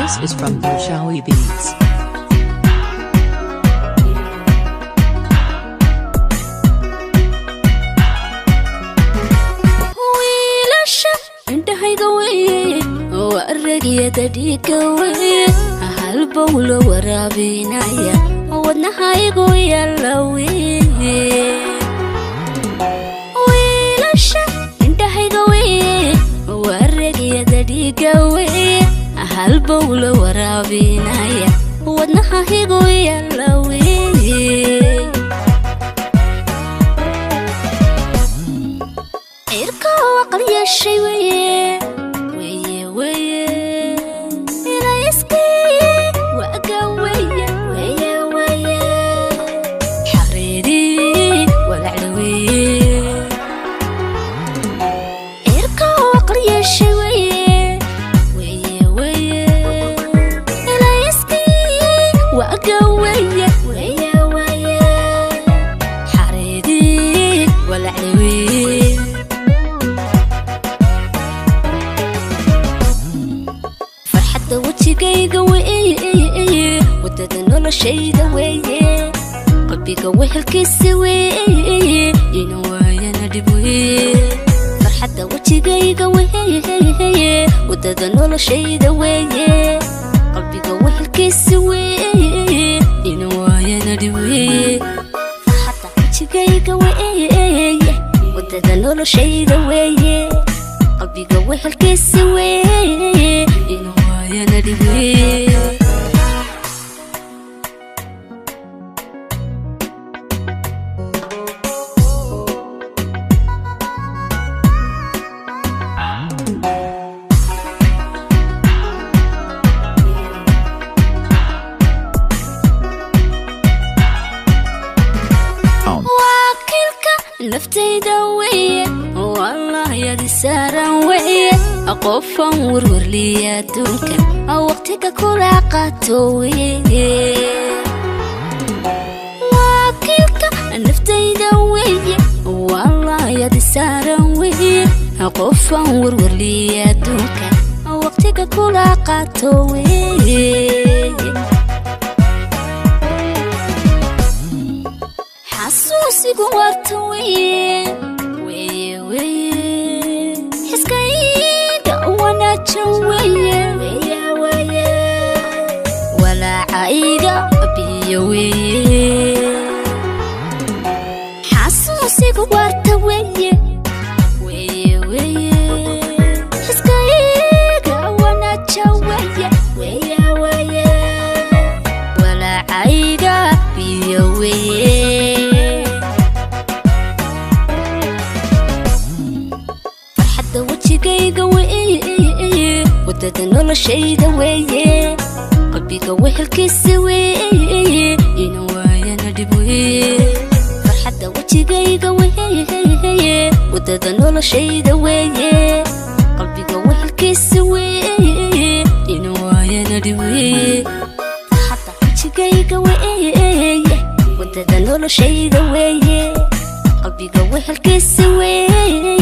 This is from Bulshawi Beats. Wiilasha indhahayga weye, oo aragiyada dhiigga weye, halbowlo waraabinaya wadnahaygu yaalla weye. Wiilasha indhahayga weye, oo aragiyada dhiigga weye, halbowlo waraabinaya wadnahaygu yaalla weye. Cirka aqal yeeshay weye, weye, weye, ilayskii waaga weye, weye, weye, xariirii walacla weye. Cirka aqal yeeshay weye, weye, weye, ilayskii waaga weye, weye, weye, xariirii walacla weye. Farxadda wejigayga weeye, wadada noloshayda weeye, qalbiga wehelkiisa weeye, inuu waayana dhib weye. Farxadda wejigayga weeye, wadada noloshayda weeye, qalbiga wehelkiisa weeye, inuu waayana dhib weye. Farxadda wejigayga weeye, wadada noloshayda weeye, qalbiga wehelkiisa weeye, inuu waayana dhib weye. Wakiilka naftayda weeye, wallahyadi saaran weeye, qofan warwarliya adduunka waqtiga kula qaato weeye. Wakiilka naftayda weeye, wallahyadi saaran weeye, qofan warwarliya adduunka waqtiga kula qaato weeye. Xasuusigu waarta weye, weye, weye, xiskayga wanaajan weye, weye, weye, walaacayga biyo weye. Xasuusigu waarta weye, weye, weye, xiskayga wanaajan weye, weye, weye, walaacayga biyo weye. Farxadda wejigayga weeye, wadada noloshayda weeye, qalbiga wehelkiisa weeye, inuu waayana dhib weye. Farxadda wejigayga weeye, wadada noloshayda weeye, qalbiga wehelkiisa weeye, inuu waayana dhib weye. Farxadda wejigayga weeye, wadada noloshayda weeye, qalbiga wehelkiisa weeye.